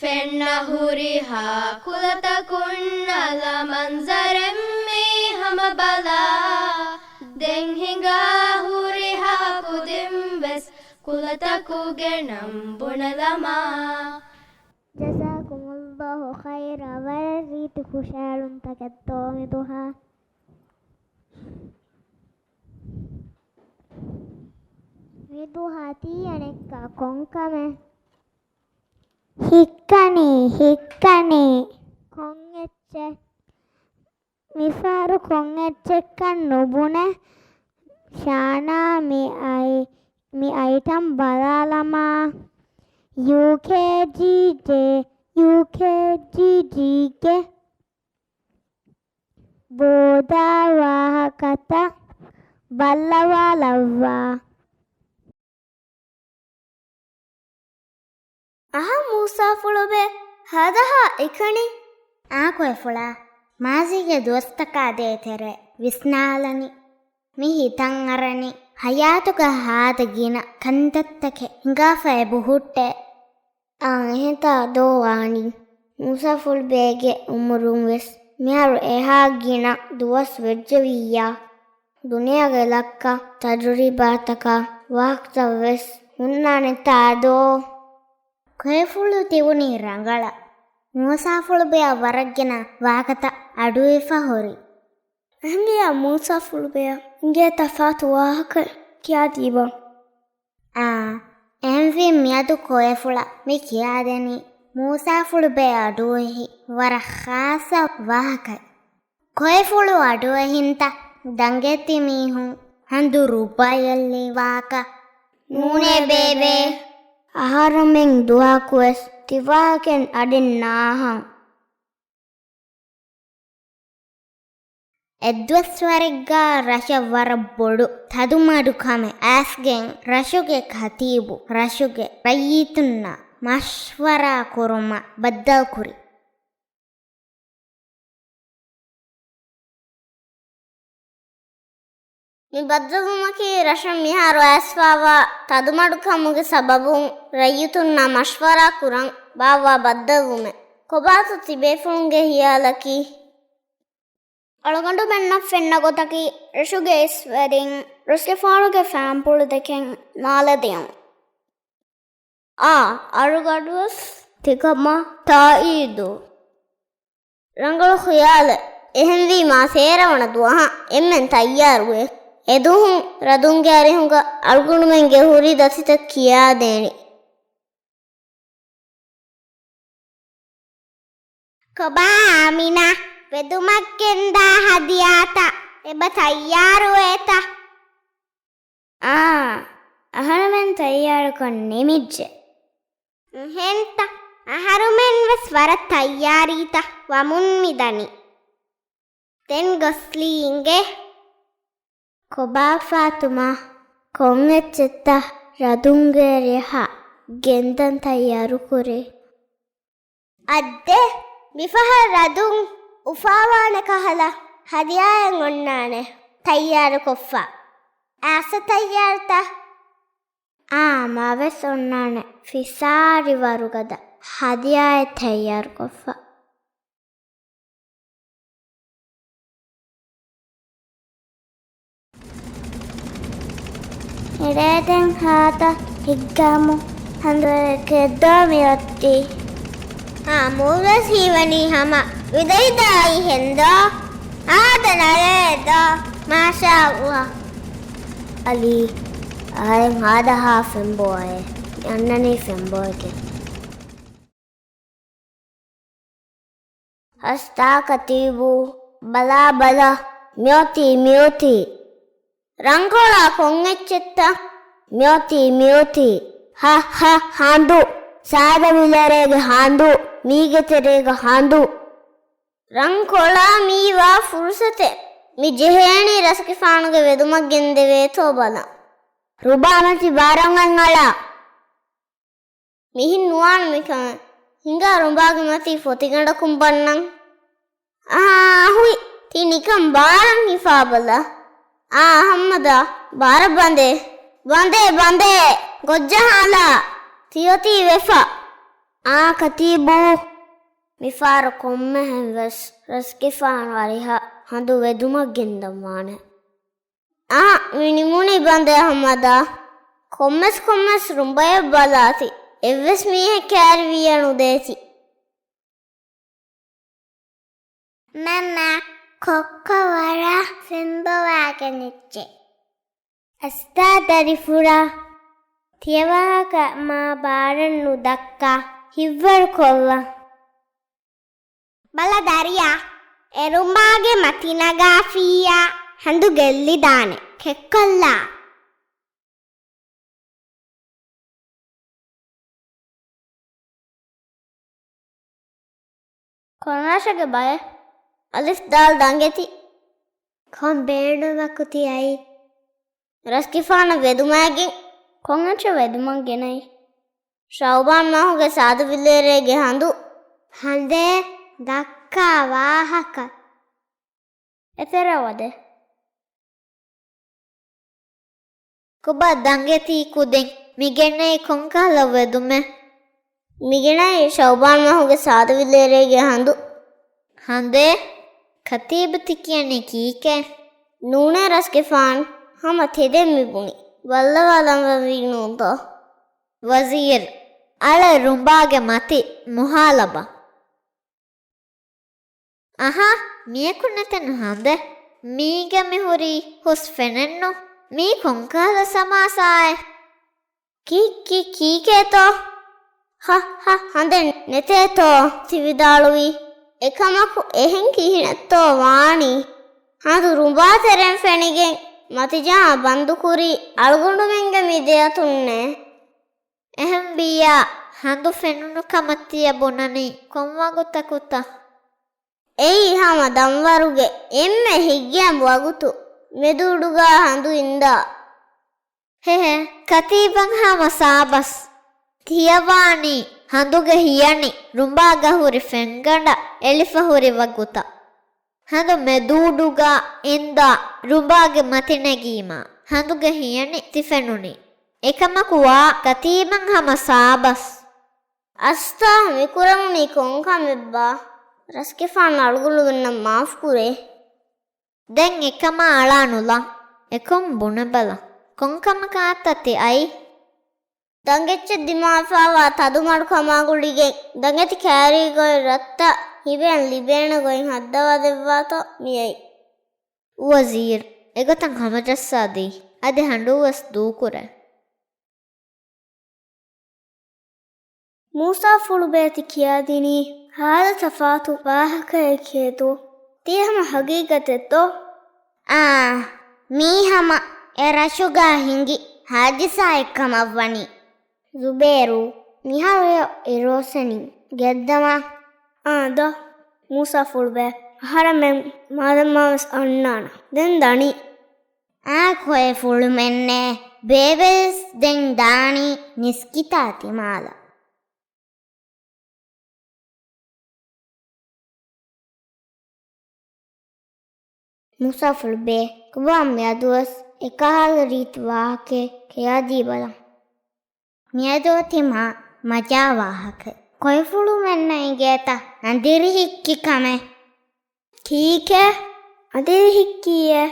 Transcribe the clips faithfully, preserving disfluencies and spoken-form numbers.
ފެންނަ ހުރިހާ ކުލަތަކުން އަލަ މަންޒަރެއް މީ ހަމަ ބަލާ. ދެން ހިނގާ ހުރިހާ ކުދިން ވެސް ކުލަތަކުގެ ނަން ބުނެލަމާ. ޖަޒާކުމުﷲ ޚައިރާ، ވަރަށް ރީތި ޚުށައެޅުންތަކެއް ދޯ މިދުހާ. މިދުހާ ތީ އަނެއްކާ ކޮންކަމެއް؟ ހިއްކަނީ، ހިއްކަނީ. ކޮން އެއްޗެއް؟ މިފަހަރު ކޮން އެއްޗެއްކަން ނުބުނެ. ޝާނާ މި އައި-، މި އައިޓަމް ބަލާލަމާ. ޔޫކޭޖީގެ، ޔޫކޭޖީގެ ބޯދާ ވާހަކަތައް ބައްލަވާލައްވާ. އަހަ މޫސާފުޅުބެ، ހާދަހާ އެކަނި. އާ ކޮއެފުޅާ، މާޒީގެ ދުވަސްތަކާ ދޭތެރޭ ވިސްނާލަނީ. މި ހިތަށް އަރަނީ ހަޔާތުގަ ހާދަ ގިނަ ކަންތައްތަކެއް ހިނގާފައި ބުހުއްޓޭ. އާނ އެހެންތާ ދޯ ވާނީ؟ މޫސާފުޅުބޭގެ އުމުރުން ވެސް މިހާރު އެހާ ގިނަ ދުވަސް ވެއްޖެވިއްޔާ. ދުނިޔޭގެ ލައްކަ ތަޖުރިބާތަކާ ވާހަކަތައް ވެސް ހުންނާނެތާ ދޯ؟ ކޮއެފުޅު ތިބުނީ ރަނގަޅަށް. މޫސާފުޅުބެއަށް ވަރަށް ގިނަ ވާހަކަތައް އަޑުއިވިފަ ހުރި. އެހެންވިއްޔާ މޫސާފުޅުބެއަށް އިނގޭ ތަފާތު ވާހަކަ ކިޔާދީބަ. އާ، އެހެންވީ މިއަދު ކޮއެފުޅަށް މި ކިޔާދެނީ މޫސާފުޅުބެ އަޑުއެހި ވަރަށް ޚާއްޞަ ވާހަކައެއް. ކޮއެފުޅު އަޑުއެހިންތަ ދަނގެތި މީހުން ހަނދު ރުއްބާ އެއްލި ވާކަ. ނޫނޭ ބޭބޭ. އަހަރުމެން ދުވަހަކުވެސް ތިވާހަކައިން އަޑެއް ނާހަން. އެއްދުވަސްވަރެއްގަ ރަށަށް ވަރަށް ބޮޑު ތަދުމަޑުކަމެއް އައިސްގެން ރަށުގެ ކަތީބު ރަށުގެ ރައްޔިތުންނާ މަޝްވަރާ ކުރުމަށް ބައްދަލުކުރި. މި ބައްދަލުވުމަކީ ރަށަށް މިހާރު އައިސްފައިވާ ތަދުމަޑުކަމުގެ ސަބަބުން ރައްޔިތުންނާ މަޝްވަރާ ކުރަން ބާއްވާ ބައްދަލުވުމެއް. ކޮބާތޯ ތިބޭފުޅުންގެ ހިޔާލަކީ؟ އަޅުގަނޑުމެންނަށް ފެންނަ ގޮތަކީ، ރަށުގެ އިސްވެރިން ރަސްގެފާނުގެ ފާންޕުޅު ދެކެން ނާލެދިޔުން. އާ، އަޅުގަނޑުވެސް ތިކަމަށް ތާއީދު. ރަނގަޅު ޚިޔާލެއް. އެހެންވީމާ ސޭރަވަނަ ދުވަހަށް އެންމެން ތައްޔާރުވޭ. އެދުވަހުން ރަދުންގެ އަރިހުގަ އަޅުގަނޑުމެންގެ ހުރި ދަތިތައް ކިޔާދޭނެ. ކޮބާ އާމިނާ، ވެދުމަށް ގެންދާ ހަދިޔާތައް އެބަ ތައްޔާރުވޭތަ؟ އާ، އަހަރުމެން ތައްޔާރުކޮށް ނިމިއްޖެ. އެހެންތަ؟ އަހަރުމެން ވެސް ވަރަށް ތައްޔާރީތަ ވަމުން މިދަނީ. ދެން ގޮސްލީ އިނގޭ. ކޮބާ ފާތުމާ، ކޮން އެއްޗެއްތަ ރަދުންގެ ރެހަށް ގެންދަން ތައްޔާރުކުރީ؟ އައްދެ، މިފަހަރު ރަދުން އުފާވާނެ ކަހަލަ ހަދިޔާއެއް އޮންނާނެ ތައްޔާރުކޮށްފަ. އާސަ ތައްޔާރުތަ؟ އާ، މާވެސް އޮންނާނެ ފިސާރި ވަރުގަދަ ހަދިޔާއެއް ތައްޔާރުކޮށްފަ. އެރޭ ދެން ހާދަ ހިއްގާމު ހަނދުވަރެއްގެ ދޯ މިއޮތީ. އާ، މޫނުވެސް ހީވަނީ ހަމަ ވިދައިދާ އިހެން ދޯ. ހާދަ ނަރެއް ދޯ. މާޝާﷲ. އަލީ، އަހަރެން ހާދަހާ ފެންބޯއޭ. މި އަންނަނީ ފެންބޯއެކޭ. ހަސްތާ ކަތީބު، ބަލާ ބަލަ، މިއޮތީ މިއޮތީ. ރަންކޮޅާ ކޮން އެއްޗެއްތަ؟ މިއޮތީ މިއޮތީ. ހަ ހަ ހަނދު، ސާދަ ވިލަރޭގެ ހަނދު، މީގެ ތެރޭގަ ހަނދު. ރަންކޮޅާ މީވާ ފުރުސަތެއް. މި ޖެހޭނީ ރަސްގެފާނުގެ ވެދުމަށް ގެންދެވޭތޯ ބަލަން. ރުބާމަތި ބާރަށް އަން އަޅާ. މިހެން ނުވާނެ މިކަމެއް. ހިނގާ ރުބާގެ މަތީ ފޮތިގަނޑަކުން ބަންނަން. އާ، ހުއި، ތި ނިކަން ބާރަށް ހިފާބަލަ. އާ، އަހައްމަދާ، ބާރަށް ބަނދޭ. ބަނދޭ، ބަނދޭ، ގޮށްޖަހާލާ. ތިއޮތީ ވެފަ. އާ ކަތީބު، މިފަހަރު ކޮންމެހެން ވެސް ރަސްގެފާނު އަރިހަށް ހަނދު ވެދުމަށް ގެންދަން ވާނެ. އާ، މި ނިމުނީ ބަނދެ އަހައްމަދާ. ކޮންމެސް ކޮންމެސް ރުނބަޔަށް ބަލާތި. އެއްވެސް މީހެއް ކައިރިވިއްޔާ ނުދޭތި. މަންމާ، ކޮއްކޮ ވަރަށް ފެންބޮވާގެން އެއްޗެއް. އަސްތާ ދަރިފުޅާ، ތިޔަ ވާހަކަ މާ ބާރަށް ނުދައްކާ، ހިތްވަރު ކޮށްލަ. ބަލަ ދަރިޔާ، އެ ރުމާގެ މަތި ނަގާފިއްޔާ ހަނދު ގެއްލިދާނެ. ކެއްކޮށްލާ. ކޮންރަށެއްގެ ބައެއް؟ އަލިފް ދާލް ދަނގެތި. ކޮން ބޭނުމަކު ތި އައީ؟ ރަސްގެފާނަށް ވެދުމާގެން. ކޮން އެއްޗެއް ވެދުމަށް ގެނައީ؟ ޝައުބާން މަހުގެ ސާދަ ވިލޭރޭގެ ހަނދު. ހަނދޭ ދައްކާ ވާހަކަ. އެތެރެ ވަދެ. ކޮބާ ދަނގެތީ ކުދިން؟ މި ގެނައީ ކޮންކަހަލަ ވެދުމެއް؟ މި ގެނައީ ޝައުބާން މަހުގެ ސާދަ ވިލޭރޭގެ ހަނދު. ހަނދޭ، ކަތީބު ތި ކިޔަނީ ކީކޭ؟ ނޫނޭ ރަސްގެފާން، ހަމަ ތެދެއް މި ބުނި. ބައްލަވާލަން ވީ ނޫންތޯ؟ ވަޒީރު، އަޅެ ރުނބާގެ މަތި މުހާލަބަ. އަހާ، މިޔަކު ނެތެން ހަނދެ. މީގަ މި ހުރީ ހުސް ފެނެއްނު. މީ ކޮންކަހަލަ ސަމާސާއެއް؟ ކި، ކި، ކީކޭތޯ؟ ހަ، ހަ، ހަނދެއް ނެތޭތޯ ތި ވިދާޅުވީ؟ އެކަމަކު އެހެން ކިހިނެއްތޯ ވާނީ؟ ހަނދު ރުނބާ ތެރެން ފެނިގެން މަތިޖަހާ ބަންދުކުރީ އަޅުގަނޑުމެންގެ މި ދެއަތުންނޭ. އެހެންވިއްޔާ ހަނދު ފެނުނު ކަމަށް ތިޔަ ބުނަނީ ކޮން ވަގުތަކުތަ؟ އެއީ ހަމަ ދަންވަރުގެ އެންމެ ހިތްގައިމު ވަގުތު. މެދުއުޑުގަ ހަނދު އިންދާ. ހެހެ، ކަތީބަށް ހަމަ ސާބަސް. ތިޔަވާނީ ހަނދުގެ ހިޔަނި ރުނބާގަ ހުރި ފެންގަނޑަށް އެޅިފަ ހުރި ވަގުތަށް. ހަނދު މެދުއުޑުގަ އިންދާ ރުނބާގެ މަތި ނެގީމާ ހަނދުގެ ހިޔަނި ތި ފެނުނީ. އެކަމަކު ވާ ކަތީބަށް ހަމަ ސާބަސް. އަސްތާ، މިކުރެވުނީ ކޮން ކަމެއްބާ؟ ރަސްގެފާނު އަޅުގަނޑުމެންނަށް މާފުކުރޭ. ދެން އެކަމާ އަޅާނުލާ. އެކަން ބުނެބަލަ. ކޮންކަމަކާތަ ތި އައީ؟ ދަނގެއްޗެއް ދިމާވެފައިވާ ތަދުމަޑުކަމާ ގުޅިގެން ދަނގެތި ކައިރީގަ އޮތް ރަށްތައް ހިބޭން ލިބޭނެ ގޮތް ހައްދަވާދެއްވާތޯ މިއައީ. ވަޒީރު، އެގޮތަށް ހަމަޖައްސާދީ. އަދި ހަނދުވެސް ދޫކުރޭ. މޫސާފުޅުބޭ ތި ކިޔާދިނީ ހާދަ ތަފާތު ވާހަކައެކޭތޯ؟ ތީ ހަމަ ހަގީގަތެއްތޯ؟ އާ، މީ ހަމަ އެ ރަށުގަ ހިނގި ހާދިސާއެއް ކަމަށްވަނީ. ޒުބޭރު، މިހާރު އިރުއޮއްސެނީ ގެއަށްދަމާ. އާ ދޯ، މޫސާފުޅުބޭ، އަހަރެމެން މާދަމާވެސް އަންނާނަން. ދެން ދަނީ. އާ ކޮއެފުޅުމެންނޭ، ބޭބެވެސް ދެން ދާނީ ނިސްކިތާ ތިމާލަށް. މޫސާފުޅުބޭ، ކޮބާ މިއަދުވެސް އެކަހަލަ ރީތި ވާހަކައެއް ކިޔާދީބަލަ. މިއަދު އޮތީ މާ މަޖާ ވާހަކަ. ކޮއެފުޅުމެންނަށް އެނގޭތަ އަނދިރި ހިއްކި ކަމެއް؟ ކީކޭ؟ އަނދިރި ހިއްކީއޭ؟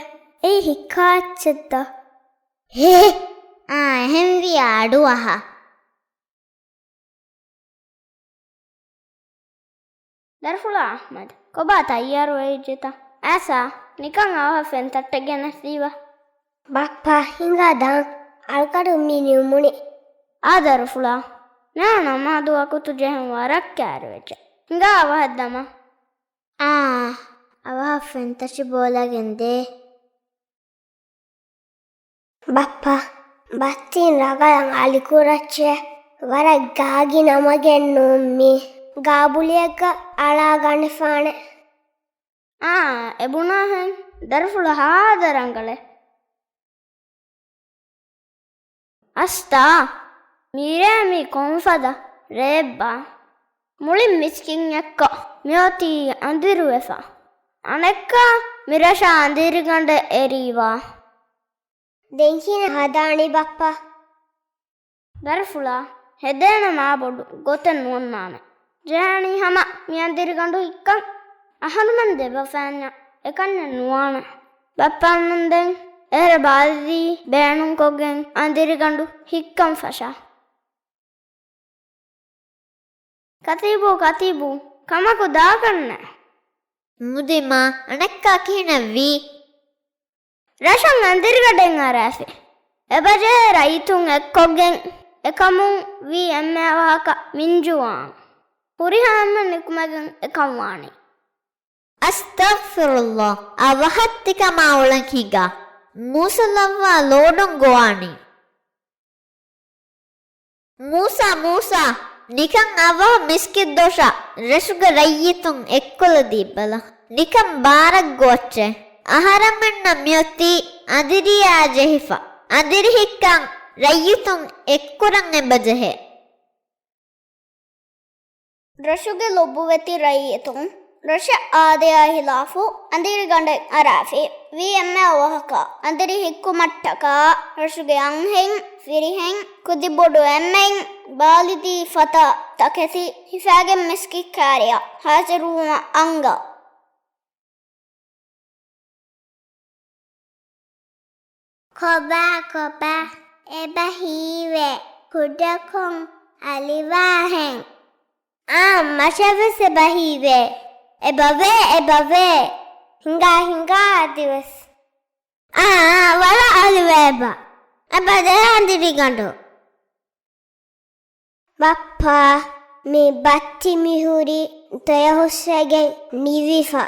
އެއީ ހިއްކާ އެއްޗެއްތަ؟ ހޭ! އާ، އެހެންވިއްޔާ އަޑުއަހާ. ދަރިފުޅާ އަޙްމަދު، ކޮބާ ތައްޔާރުވެއްޖެތަ؟ އާސާ، ނިކަން އަވަހަށް ފެން ތައްޓެއް ގެނެސްދީބަ. ބައްޕާ، ހިނގާ ދާން. އަޅުގަނޑު މި ނިމުނީ. އާ ދަރިފުޅާ، ނަމާދު ވަގުތު ޖެހެން ވަރަށް ކައިރިވެއްޖެ. ހިނގާ އަވަހަށް ދަމާ. އާ، އަވަހަށް ފެންތަށި ބޯލަގެން ދޭ. ބައްޕާ، ބަސްތިން ރަނގަޅަށް އަލިކުރައްޗޭ. ވަރަށް ގާގިނަ މަގެއް ނޫން މީ. ގާބުލިއެއްގަ އަޅާގަނެފާނެ. އާ، އެބުނާހެން. ދަރިފުޅަށް ހާދަ ރަނގަޅޭ. އަސްތާ، މިރޭ މީ ކޮންފަދަ ރެއެއްބާ؟ މުޅިން މިސްކިތް އެއްކޮށް މިއޮތީ އަނދިރުވެފަ. އަނެއްކާ މިރަށަށް އަނދިރިގަނޑެއް އެރީވާ. ދެން ކިހިނެއް ހަދާނީ ބައްޕާ؟ ދަރިފުޅާ، ހެދޭނެ މާ ބޮޑު ގޮތެއް ނުވަންނާނެ. ޖެހޭނީ ހަމަ މި އަނދިރިގަނޑު ހިއްކަން. އަހަރުމެން ދެބަފައިންޏަށް އެކަންޏެއް ނުވާނެ. ބައްޕަ އަންނަން ދެން އެހެރަ ބާލިދީ ބޭނުންކޮށްގެން އަނދިރިގަނޑު ހިއްކަން ފަށާ. ކަތީބު، ކަތީބު، ކަމަކު ދާކަށްނެ. މުދި މާ، އަނެއްކާ ކިހިނެއްވީ؟ ރަށުން އަނދިރިގަޑެއް އަރާފި. އެބަޖެހޭ ރައްޔިތުން އެއްކޮށްގެން އެކަމުން ވީ އެންމެ އަވަހަކަށް މިންޖުވާން. ހުރިހާ އެންމެން ނިކުމެގެން އެކަން ވާނީ. އަސްތަޣްފިރުﷲ، އަވަހަށް ތިކަމާ އުޅެން ހިނގާ. މޫސަ ލައްވާ ލޯޑުން ގޮވާނީ. މޫސާ، މޫސާ، ނިކަން އަވަހަށް މިސްކިތް ދޮށަށް ރަށުގެ ރައްޔިތުން އެއްކޮށްލަދީބަލަ. ނިކަން ބާރަށް ގޮއްޗެ. އަހަރަމެންނަށް މިއޮތީ އަނދިރިއާ ޖެހިފަ. އަނދިރި ހިއްކަން ރައްޔިތުން އެއްކުރަން އެބަޖެހޭ. ރަށުގެ ލޮބުވެތި ރައްޔިތުން ރަށަށް އާދަޔާ ހިލާފު އަނދިރިގަނޑެއް އަރާފި. ވީ އެންމެ އަވަހަކަށް އަނދިރި ހިއްކުމަށްޓަކާ ރަށުގެ އަންހެން، ފިރިހެން، ކުދިބޮޑު އެންމެން، ބާލިދީ ފަތާ ތަކެތި ހިފާގެން މިސްކިތް ކާރިއަށް ހާޒިރުވުމަށް އަންގާ. ކޮބާ، ކޮބާ، އެބަ ހީވޭ ކުޑަކޮށް އަލިވާހެން. އާ، މަށަށްވެސް އެބަ ހީވޭ. އެބަވޭ، އެބަވޭ. ހިނގާ، ހިނގާ އަދިވެސް. އާ، އާ، ވަރަށް އަލިވޭ އެބަ. އެބަ ދޭ އަނދިރިގަނޑު. ބައްޕާ، މި ބައްތި މިހުރީ ތޮޔަހުސްވެގެން ނިވިފަ.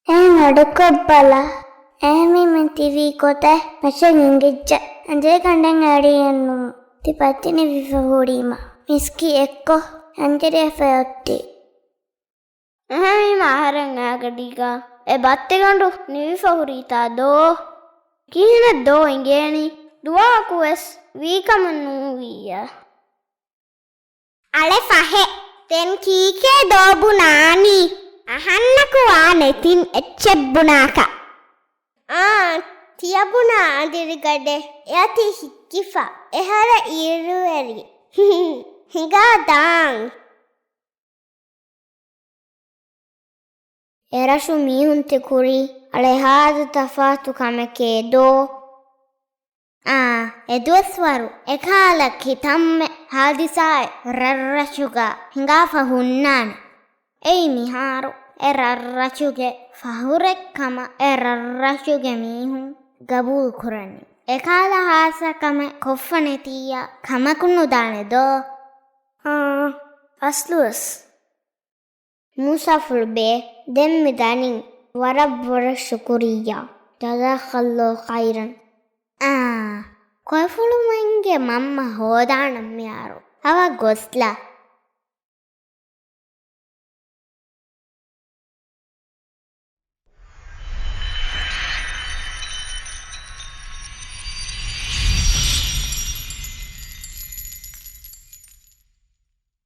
އޭނަ އަޑުކޮށްބަލަ. އެހެންވީމަ ތިވީ ގޮތެއް މަށަށް އެނގިއްޖެ. އަނދިރިގަނޑެއް އެޅި އެއްނު. ތި ބައްތި ނިވިފަ ހުރީމަ. މިސްކިތް އެއްކޮށް އަނދިރި އެފަޔޮއްޓި. އެހެންވީމަ އަހަރެން އާގަޑީގަ އެ ބައްތިގަނޑު ނިވިފަ ހުރީތާ ދޯ؟ ކިހިނެއް ދޯ އިނގޭނީ؟ ދުވަހަކުވެސް ވީކަމެއް ނޫވިއްޔާ. އަޅެ ފަހެ، ދެން ކީކޭ ދޯ ބުނާނީ؟ އަހަންނަކު ވާނެ ތިން އެއްޗެއް ބުނާކަށް. އާ، ތިޔަބުނާ އަނދިރިގަޑެއް އެއަތީ ހިއްކިފަ. އެހެރަ އިރުއެރި. ހިނގާ ދާން. އެރަށު މީހުން ތި ކުރީ އަޅެ ހާދަ ތަފާތު ކަމެކޭ ދޯ؟ އާ، އެދުވަސްވަރު އެކާލަ ކިތަންމެ ހާދިސާއެއް ރަށްރަށުގަ ހިނގާފަ ހުންނާނެ. އެއީ މިހާރު އެ ރަށްރަށުގެ ފަހުރެއް ކަމަށް އެ ރަށްރަށުގެ މީހުން ގަބޫލު ކުރަނީ. އެކާލަ ހާދިސާ ކަމެއް ކޮށްފަނެތިއްޔާ ކަމަކު ނުދާނެ ދޯ؟ އާ، އަސްލުވެސް. މޫސާފުޅުބޭ، ދެން މި ދަނީ. ވަރަށް ވަރަށް ޝުކުރިއްޔާ. ޖަޒާކައްލާހު ޚައިރަން. އާ، ކޮއިފުޅުމެންގެ މަންމަ ހޯދާނަން މިހާރު. ހަވަ ގޮސްލަ.